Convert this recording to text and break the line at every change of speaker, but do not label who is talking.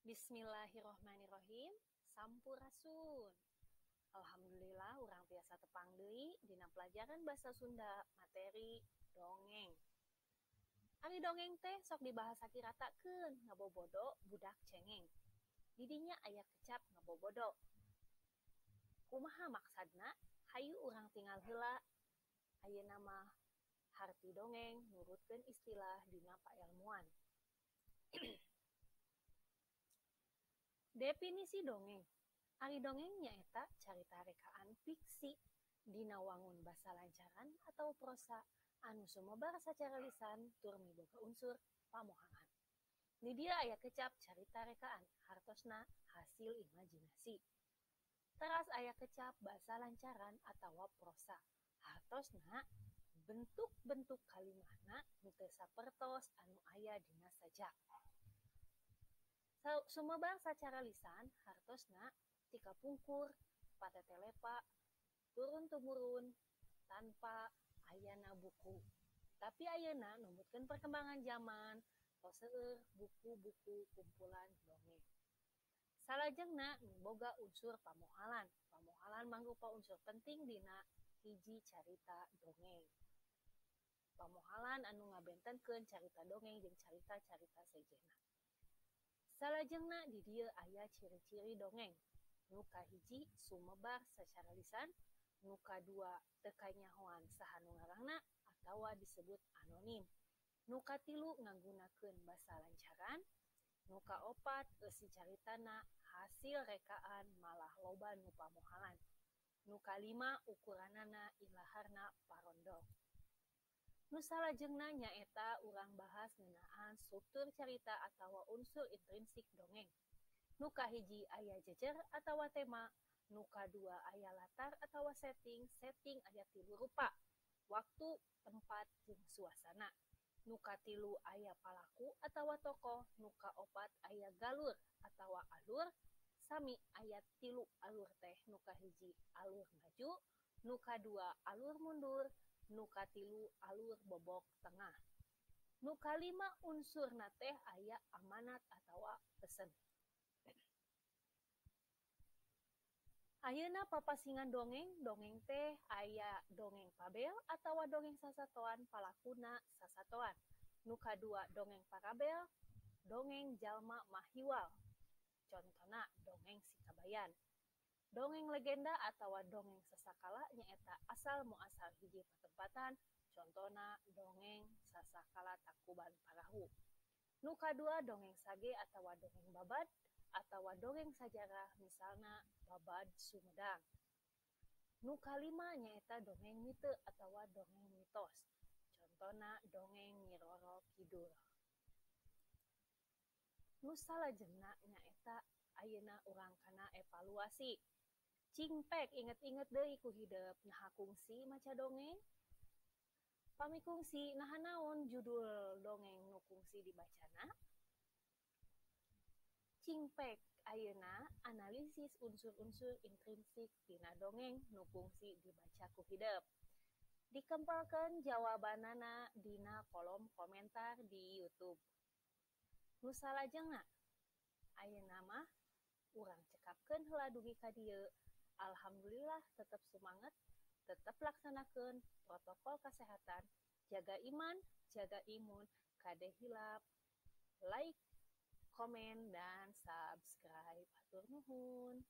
Bismillahirrohmanirrohim. Sampurasun. Alhamdulillah urang tiasa tepang deui dina pelajaran basa Sunda materi dongeng. Ari dongeng teh sok dibahasa kiratakeun ngabobodo budak cengeng. Didinya aya kecap ngabobodo. Kumaha maksadna? Hayu urang tinggal heula. Ayeuna mah harti dongeng nurutkeun istilah dina paelmuan. Definisi dongeng. Ari dongeng nyaeta carita rekaan fiksi dina wangun basa lancaran atau prosa anu sumebar sacara lisan tur miboga unsur pamohalan. Di dieu aya kecap carita rekaan hartosna hasil imajinasi. Teras aya kecap basa lancaran atawa prosa hartosna bentuk-bentuk kalimahna nu teu sapertos anu aya dina sajak. Sumebar sacara lisan hartosna ti kapungkur, patetelepa, turun-tumurun tanpa ayana buku. Tapi ayeuna numutkeun perkembangan zaman tos seueur buku-buku kumpulan dongeng. Salajengna miboga unsur pamohalan. Pamohalan mangrupa unsur penting dina hiji carita dongeng. Pamohalan anu ngabentenkeun carita dongeng jeung carita-carita sejenna. Salajengna di dieu aya ciri-ciri dongeng. Nu kahiji sumebar sacara lisan, nu kadua teu kanyahoan saha nu ngarangna atawa disebut anonim. Nu katilu ngagunakeun basa lancaran, nu kaopat eusi caritana hasil rekaan malah loba nu pamohalan. Nu kalima ukuranana ilaharna parondong. Nu salajengna nyaeta urang bahas ngeunaan struktur carita atawa unsur intrinsik dongeng. Nu kahiji aya jejer atawa tema, nu kadua aya latar atawa setting, setting aya tilu rupa, waktu, tempat, jeung suasana. Nu katilu aya palaku atawa tokoh, nu kaopat aya galur atawa alur, sami aya tilu alur teh, nu kahiji alur maju, nu kadua alur mundur, nu katilu alur bobok tengah. Nu kalima unsurna teh aya amanat atawa pesen. Ayeuna papasingan dongeng, dongeng teh aya dongeng pabel atawa dongeng sasatoan palakuna sasatoan. Nu kadua dongeng parabel, dongeng jalma mahiwal. Contona dongeng Si Kabayan. Dongeng legenda atawa dongeng sasakala nyaeta asal muasal hiji patempatan, contona dongeng Sasakala Tangkuban Parahu. Nu kadua dongeng sage atawa dongeng babad atawa dongeng sajarah misalna Babad Sumedang. Nu kalima nyaeta dongeng mite atawa dongeng mitos, contona dongeng Nyi Roro Kidul. Nu salajengna nyaeta ayeuna urang kana evaluasi. Cingpek inget-inget deui ku hidep naha kungsi maca dongeng. Pami kungsi naha naon judul dongeng nu kungsi dibacana? Cingpek ayeuna analisis unsur-unsur intrinsik tina dongeng nu kungsi dibaca ku hidep. Dikempelkeun jawabanana dina kolom komentar di YouTube. Nu salajengna ayeuna mah urang cekapkeun heula dugi ka dieu. Alhamdulillah tetep semangat, tetep laksanakeun protokol kesehatan, jaga iman, jaga imun, kade hilap, like, komen, dan subscribe. Hatur nuhun.